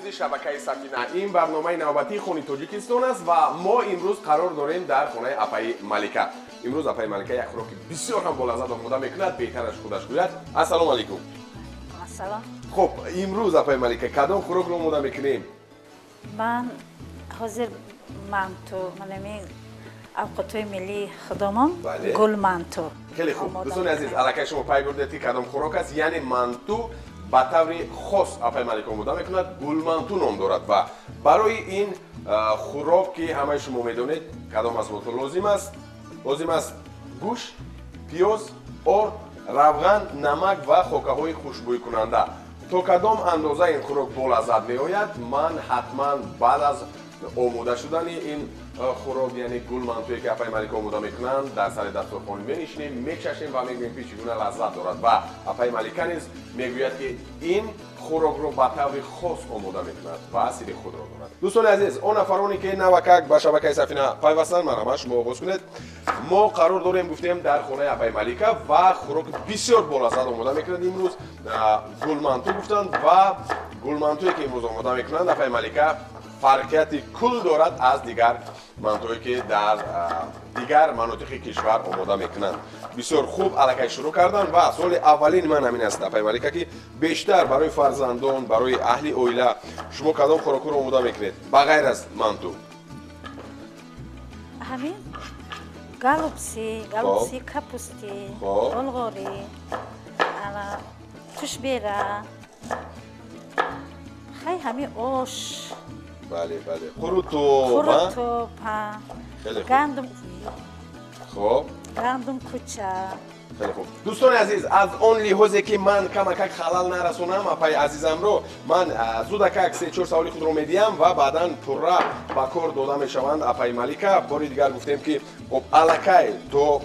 Азизи шабакаи Сафина, ин барномаи навбатии Хони Тоҷикистон аст ва мо имрӯз қарор дорем дар хонаи апаи Малика. Имрӯз апаи Малика як хӯроки бисёр ҳам болаззат омода мекунад, беҳтараш худаш гӯяд. Ассалому алайкум. Ассалом. Хуб, имрӯз, апаи Малика, кадом хӯрокро омода мекунем? Ман ҳозир манту, манами авқотҳои миллии худомон, гулманту. Хеле хуб, дӯстони азиз, аллакай шумо пай бурдед, ки кадом хӯрок аст, яъне манту ба таври хос апаи Малика омода мекунад, гулманту ном дорад. Ва барои ин хӯрок, ки ҳамаи шумо медонед, кадом маҳсулотҳо лозим аст? Лозим аст гӯшт, пиёз, орд, равған, намак ва хокаҳои хушбӯйкунанда. То кадом андоза ин хӯрок болаззат меояд, ман ҳатман баъд аз омода шудани ин хӯрок, яъне гулмантуе ки апаи Малика омода мекунанд, дар сари дастурхон менишинем, мечашем ва мегӯем, ки чӣ гуна лаззат дорад. Ва апаи Малика низ мегӯяд, ки ин хӯрокро ба таври хос омода мекунад ва сири худро дорад. Дӯстони азиз, он нафароне ки навакак ба шабакаи Сафина пайвастанд, марҳамат, шумо оғоз кунед. Мо қарор дорем, гуфтем, дар хонаи апаи Малика ва хӯроки бисёр болаззат омода мекунад имрӯз, гулманту гуфтанд. Ва гулмантуе ки имрӯз омода мекунанд апаи Малика, фарқияти кул дорад аз дигар мантуое, ки дар дигар манотиқи кишвар омода мекунанд. Бисёр хуб, аллакай шурӯъ карданд. Ва суоли аввалини ман ҳамин аст, апаи Малика, ки бештар барои фарзандон, барои аҳли оила шумо кадом хӯрокҳоро омода мекунед ба ғайр аз манту? Ҳамин голубцы, голубцы капусти, болғорӣ, тушбера, хай, ҳамин ош. Бале, қурутоб. Қурутоб, гандум. Гандум куча. Хеле хуб, дӯстони азиз, аз он лиҳозе ки ман камакак халал нарасонам апаи азизамро, ман зудакак се-чор саволи худро медиҳам ва баъдан пурра ба кор дода мешаванд апаи Малика. Бори дигар гуфтем, ки хоб, аллакай то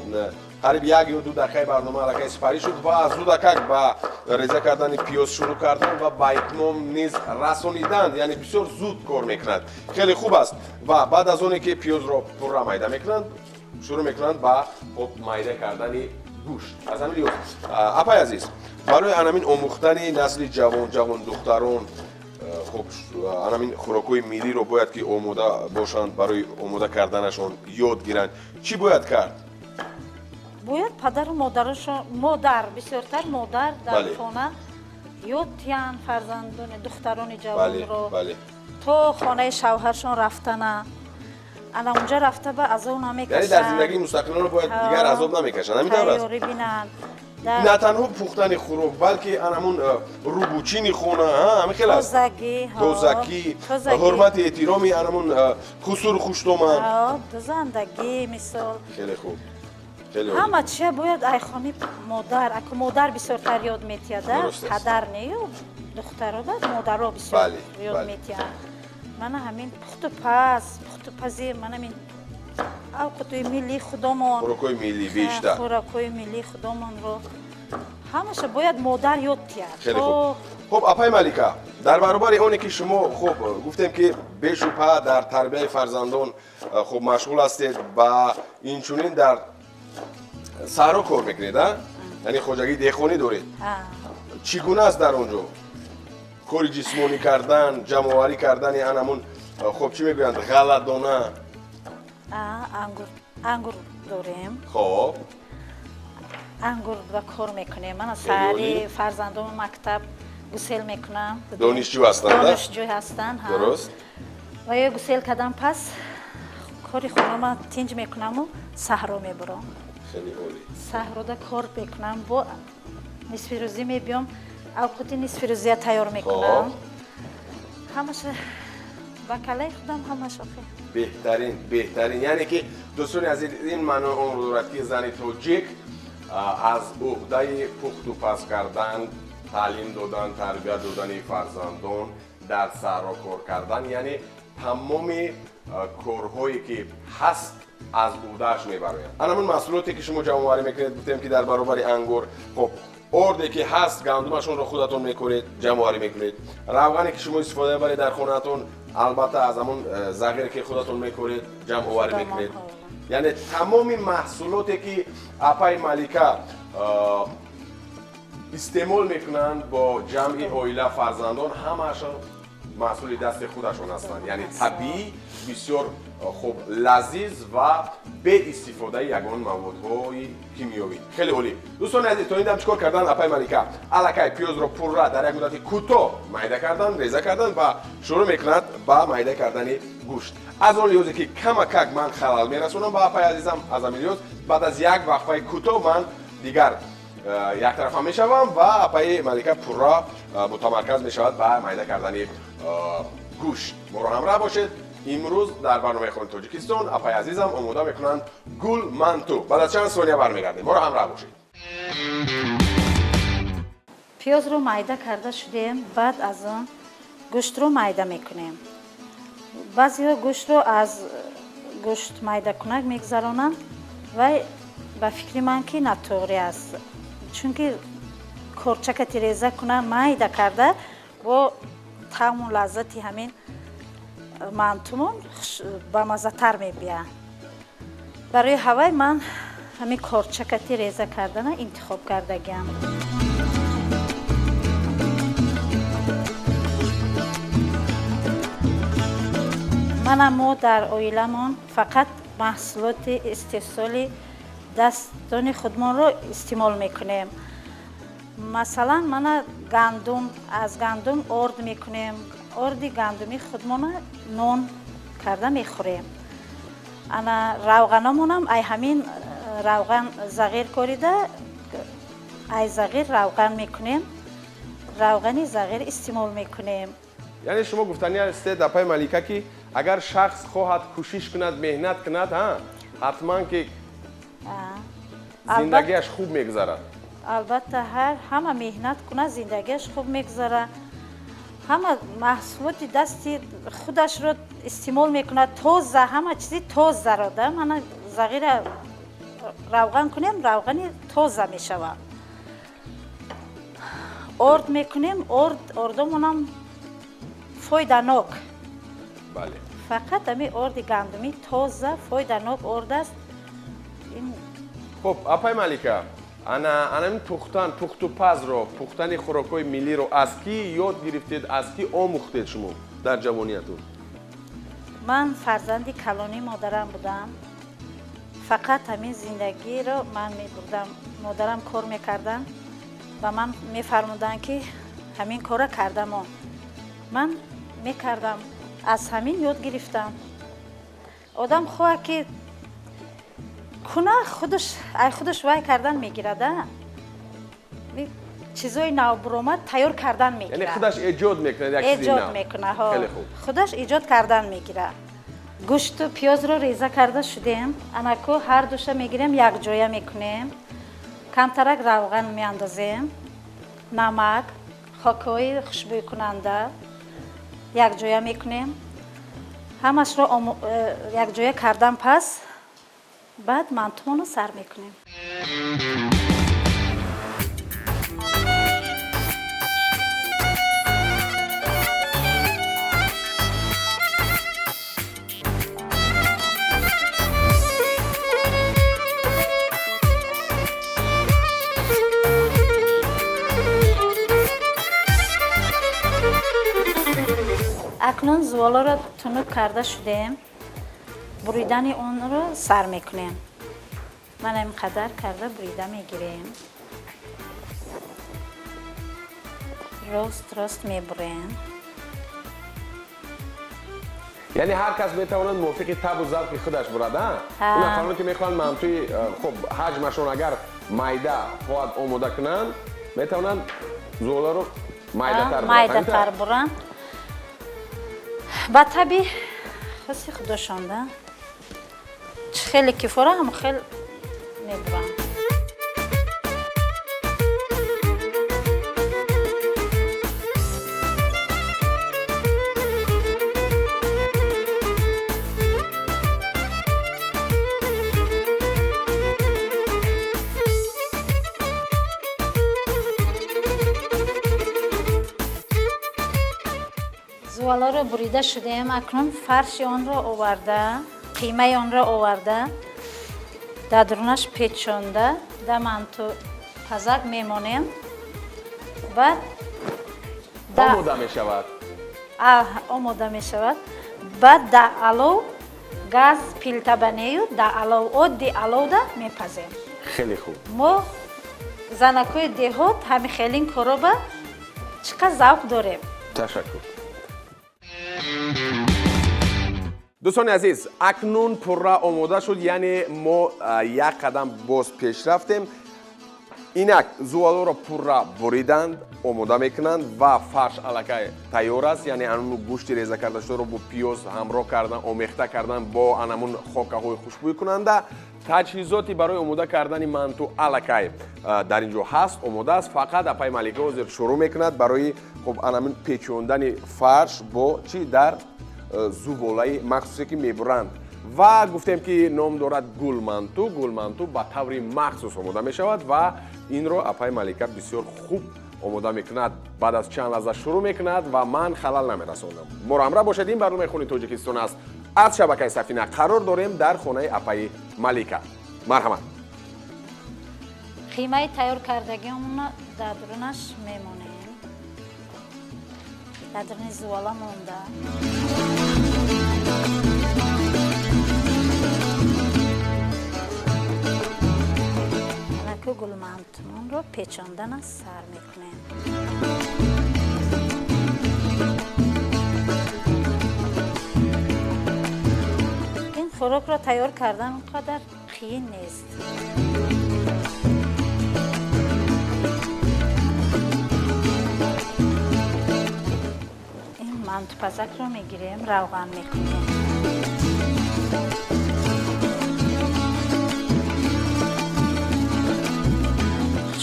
қариб 1 ё 2 дақиқаи барнома аллакай сипарӣ шуд ва зудакак ба реза кардани пиёз шурӯъ карданд ва ба итмом низ расониданд, яъне бисёр зуд кор мекунад, хеле хуб аст. Ва баъд аз оне ки пиёзро пурра майда мекунанд, шурӯъ мекунанд ба, хоб, майда кардани гӯшт. Аз ҳамин лиҳоз, апай азиз, барои анамин омӯхтани насли ҷавон, ҷавон духтарон, хоб, анамин хӯрокҳои миллиро бояд ки омода бошанд, барои омода карданашон ёд гиранд, чӣ бояд кард? Бояд падару модарашон, модар, бисёртар модар дар хона ёд диҳанд фарзандони духтарони ҷавонро, то хонаи шавҳаршон рафтана, ана унҷа рафта ба азоб намекашанд. Яъне дар зиндагии мустақилона бояд дигар азоб намекашанд, ҳамин тавр аст? Тайёрӣ бинанд. На танҳо пухтани хӯрок, балки анамун рӯбучини хона, ҳамин хел аст, тозакӣ, ҳурмати эҳтироми анамун хусуру хуштоман. Дузандагӣ, мисол. Хеле хуб. Ҳама чия бояд айхони модар, аку модар бисёртар ёд метиҳада, падар нею, духтаро модаро бисёр ёд метиҳанд. Мана ҳамин пухту паз, пухтупази, мана ҳамин авқотҳои миллии худомон. Хӯрокҳои миллӣ бештар. Хӯрокҳои миллии худомонро ҳамаша бояд модар ёд диҳад. Хеле хуб. Хуб, апаи Малика, дар баробари оне ки шумо, хуб, гуфтем, ки бешубҳа дар тарбияи фарзандон, хуб, машғул ҳастед ва инчунин дар саҳро кор мекунед, а, яъне хоҷагии деҳқонӣ доред, чӣ гуна аст дар он ҷо кори ҷисмонӣ кардан, ҷамъоварӣ кардани анамун, хуб, чӣ мегӯянд, ғалладона? Ангур дорем. Ангур ва кор мекунем. Мана саҳари фарзандомо мактаб гусел мекунам. Донишҷӯ ҳастанд? Донишҷӯ ҳастанд. Ва ё гусел кардам, пас кори хонама тинҷ мекунаму саҳро мебурам. Хеле олӣ. Саҳрода кор мекунам, бо нисфирӯзӣ мебиём, авқоти нисфирӯзия тайёр мекунам. Ҳамаша ба калаи худам, ҳамаш охи. Беҳтарин, беҳтарин. Яъне ки, дӯстони азиз, ин маънои онро дорад, ки зани тоҷик аз уҳдаи пухту паз кардан, таълим додан, тарбия додани фарзандон, дар саҳро кор кардан, яъне тамоми корҳое ки ҳаст, аз уҳдааш мебарояд. Анамун маҳсулоте ки шумо ҷамъоварӣ мекунед, гуфтем, ки дар баробари ангур, хоб, орде ки ҳаст, гандумашонро худатон мекоред, ҷамъоварӣ мекунед, равғане ки шумо истифода мебаред дар хонаатон, албатта аз ҳамон зағире ки худатон мекоред, ҷамъоварӣ мекунед. Яъне тамоми маҳсулоте ки апаи Малика истеъмол мекунанд бо ҷамъи оила, фарзандон, ҳамаашон Маҳсули дасти худашон ҳастанд, яъне табиӣ, бисёр хуб, лазиз ва беистифодаи ягон маводҳои кимиёвӣ. Хеле олӣ. Дӯстони азиз, то ин дам чӣ кор кардан апай Малика? Аллакай пиёзро пурра дар як муддати кӯтоҳ майда кардан, реза кардан ва шурӯъ мекунад ба майда кардани гӯшт. Аз он лиҳозе ки камакак ман халал мерасонам ба апай азизам, аз ҳамин лиҳоз баъд аз як вақфаи кӯтоҳ ман дигар яктарафа мешавам ва апаи Малика пурра мутамарказ мешавад ба майда кардани гӯшт. Моро ҳамроҳ бошед. Имрӯз дар барномаи Хони Тоҷикистон апаи азизам омода мекунанд гулманту. Баъд аз чанд сония бармегардем. Моро ҳамроҳ бошед. Пиёзро майда карда шудем, баъд аз он гӯштро майда мекунем. Баъзеҳо гӯштро аз гӯшт майдакунак мегузаронанд, вай ба фикри ман ки натуғри аст, чунки корчака тиреза кунанд майда карда бо таъму лаззати ҳамин мантумон бамаззатар мебиёяд. Барои ҳавай ман ҳамин корчака тиреза кардана интихоб кардагиам. Мана мо дар оиламон фақат маҳсулоти истеҳсоли дастони худмонро истеъмол мекунем. Масалан, мана гандум, аз гандум орд мекунем, орди гандуми худмона нон карда мехӯрем. Ана равғаномонам ай ҳамин равған зағир корида, ай зағир равған мекунем, равғани зағир истеъмол мекунем. Яъне шумо гуфтани ҳастед, апай Малика, ки агар шахс хоҳад кӯшиш кунад, меҳнат кунад, ҳатман ки зиндагиаш хуб мегузарад. Албатта, ҳама меҳнат кунад, зиндагиаш хуб мегузарад. Ҳама маҳсулоти дасти худашро истеъмол мекунад, тоза, ҳама чизи тозаро. Да, мана зағира равған кунем, равғани тоза мешавад. Орд мекунем, ордомонам фойданок. Бале. Фақат ҳамин орди гандумӣ тоза, фойданок орд аст. Хуб, апай Малика, анамин пухтан, пухтупазро, пухтани хӯрокҳои миллиро аз кӣ ёд гирифтед, аз кӣ омӯхтед шумо дар ҷавониятон? Ман фарзанди калонии модарам будам. Фақат ҳамин зиндагиро ман мебурдам. Модарам кор мекарданд ва ман мефармуданд, ки ҳамин корро кардамон. Ман мекардам, аз ҳамин ёд гирифтам. Одам хоҳад ки куна, худаш ай худаш вай кардан мегирад, чизои навбуромад тайёр кардан мегирад. Яъне худаш эҷод мекунад як чизи нав. Эҷод мекунад, хеле хуб. Худаш эҷод кардан мегирад. Гӯшту пиёзро реза карда шудем, анаку ҳар душа мегирем, якҷоя мекунем, камтарак равған меандозем, намак, хокҳои хушбӯйкунанда якҷоя мекунем. Ҳамашро якҷоя кардан пас баъд мантумонро сар мекунем. Акнун зуволоро тунук карда шудем, буридани онро сар мекунем. Мана ин қадар карда бурида мегирем, рост рост мебурем. Яъне ҳар кас метавонад мувофиқи табу завқи худаш бурад, он нафароне ки мехоҳанд мантуи хуб ҳаҷмашон агар майда хоҳад омода кунанд, метавонанд зуволаро майдатар буранд. Ба таби хоси худошонда чӣ хеле кифора ҳам хел мебуранд. Зуваларо бурида шудем, акнун фарши онро оварда, қимаи онро оварда, дар дурунаш печонда, да манту пазак мемонем. Баъд омода мешавад. Омода мешавад. Баъд да алов газ пилтабанею да алов оддӣ аловда мепазем. Хеле хуб. Мо занакҳои деҳот ҳами хелин короба чӣ қадр завқ дорем. Ташаккур. Дӯстони азиз, акнун пурра омода шуд, яъне мо як қадам боз пеш рафтем. Инак зувалоро пурра буриданд, омода мекунанд ва фарш аллакай тайёр аст, яъне анун гӯшти реза кардашударо бо пиёз ҳамроҳ кардан, омехта кардан бо анамун хокаҳои хушбӯйкунанда. Таҷҳизоти барои омода кардани манту аллакай дар ин ҷо ҳаст, омода аст. Фақат апаи Малика ҳозир шурӯъ мекунад барои хуб анамун печондани фарш бо чӣ дар зуволаи махсусе ки мебуранд. Ва гуфтем ки ном дорад гулманту. Гулманту ба таври махсус омода мешавад ва инро апаи Малика бисёр хуб омода мекунад. Баъд аз чанд лаҳза шурӯъ мекунад ва ман халал намерасонам. Моро ҳамроҳ бошед, ин барномаи Хони Тоҷикистон аст. Аз шабакаи Сафина қарор дорем дар хонаи апаи Малика. Марҳамат. Қимаи тайёр кардагиамонро дар дурунаш мемонем. Дар дуруни зувола монда. Анаку гулмантумонро печондана сар мекунем. Ин хӯрокро тайёр кардан он қадар қиин нест. Ин мантупазакро мегирем, равған мекунем.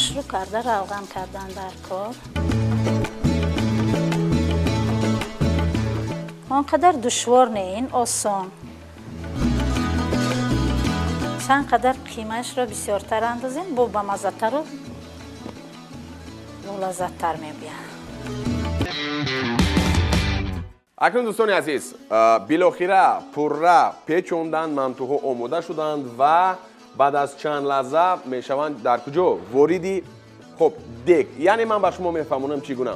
Шурӯъ карда равған кардан дар кор. Он қадар душвор не, ин осон. Чанд қадар қимаашро бисёртар андозем, бо бамаззатару болаззаттар мебиёд. Акнун дӯстони азиз, билохира пурра печонданд, мантуҳо омода шуданд ва баъд аз чанд лаҳза мешаванд дар куҷо? Вориди хуб дег. Яъне ман ба шумо мефаҳмонам чӣ гуна.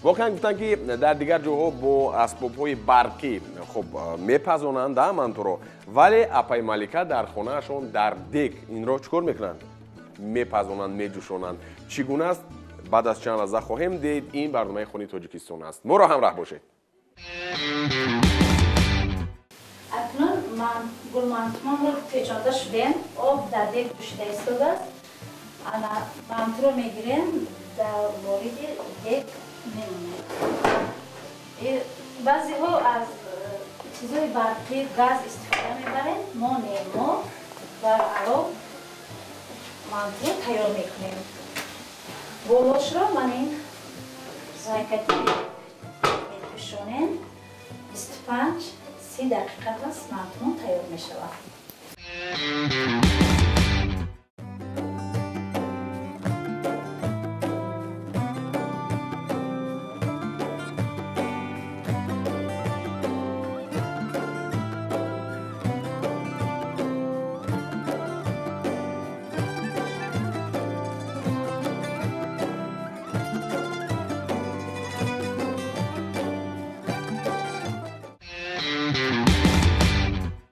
Воқеан гуфтанд ки дар дигар ҷоҳо бо асбобҳои барқӣ хуб мепазонанд мантуро, вале апаи Малика дар хонаашон дар дег инро чӣ кор мекунанд? Мепазонанд, меҷӯшонанд. Чӣ гуна аст? Баъд аз чанд лаҳза хоҳем дид. Ин барномаи Хони Тоҷикистон аст. Моро ҳамроҳ бошед. Акнун гулмантумонро печонда шудем, об дар дег ҷӯшида истодааст. Ана мантуро мегирем, дар вориди дег мемонем. Баъзеҳо аз чизҳои барқӣ, газ истифода мебарем, мо не, мо дар алов мантуро тайёр мекунем. Болошро ман ин зайкати мепӯшонем. 25-30 дақиқа пас мантумон тайёр мешавад.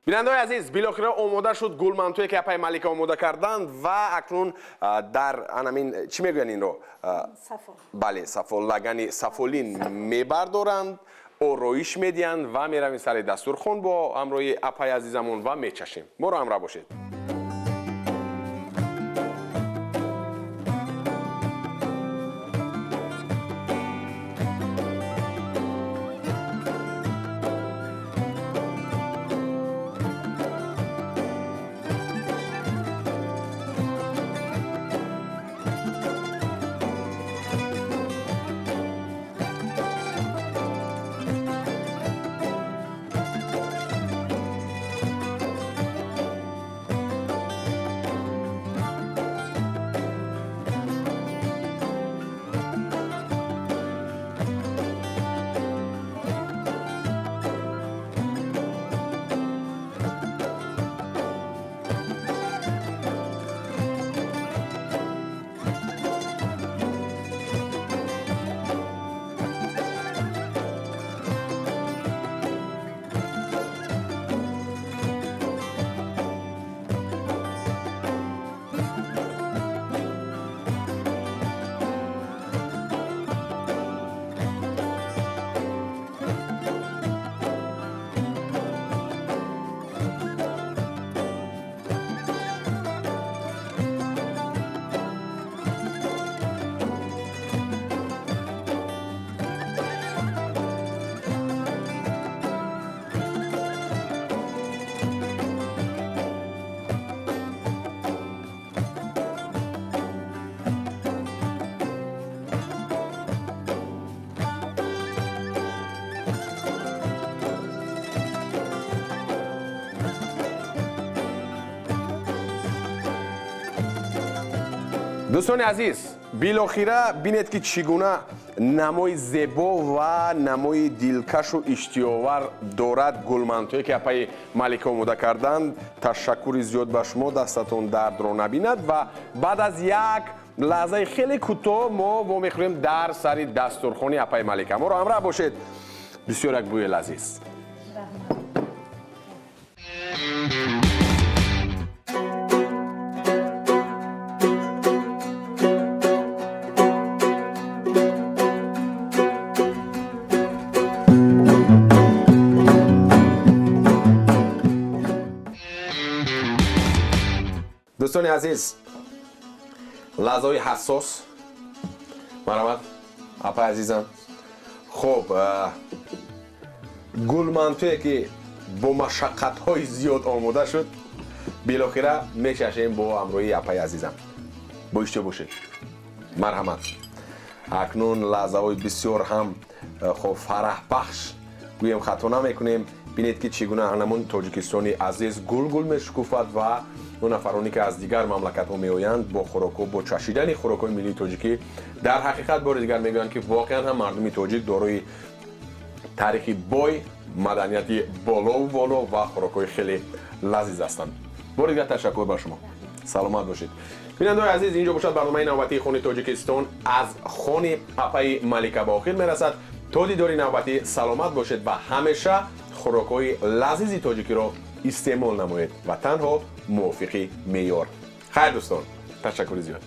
Бинандаҳои азиз, билохира омода шуд гулмантуе ки апаи Малика омода карданд ва акнун дар анамин чӣ мегӯянд инро? Бале, сафол, лагани сафолин мебардоранд, ороиш медиҳанд ва меравем сари дастурхон бо ҳамроҳи апаи азизамон ва мечашем. Моро ҳамроҳ бошед. Дӯстони азиз, билохира бинед, ки чӣ гуна намои зебо ва намои дилкашу иштиёвар дорад гулмантое, ки апаи Малика омода карданд. Ташаккури зиёд ба шумо, дастатон дардро набинад. Ва баъд аз як лаҳзаи хеле кӯтоҳ мо вомехӯрем дар сари дастурхони апаи Малика. Моро ҳамроҳ бошед. Бисёр як бӯи лазиз. Дӯстони азиз, лаҳзаҳои ҳассос. Марҳамат, апаи азизам. Хуб, гулмантое, ки бо машаққатҳои зиёд омода шуд, билохира мечашем бо ҳамроҳии апаи азизам. Бо иштиё бошед. Марҳамат. Акнун лаҳзаҳои бисёр ҳам хоб фараҳбахш гӯем, хато намекунем. Бинед, ки чӣ гуна ҳанамун Тоҷикистони азиз гулгул мешукуфад ва он нафароне, ки аз дигар мамлакатҳо меоянд, бо хӯрокҳо, бо чашидани хӯрокҳои миллии тоҷикӣ дар ҳақиқат бори дигар мегӯянд, ки воқеан ҳам мардуми тоҷик дорои таърихи бой, маданияти болову воло ва хӯрокҳои хеле лазиз ҳастанд. Бори дигар ташаккур ба шумо, саломат бошед. Бинандаои азиз, инҷо бошад барномаи навбатии Хони Тоҷикистон аз хони апаи Малика ба охир мерасад. То дидори навбатӣ саломат бошед ва ҳамеша хӯрокҳои лазизи тоҷикиро истеъмол намоед ва танҳо мувофиқи меъёр. Хайр, дӯстон, ташаккури зиёд.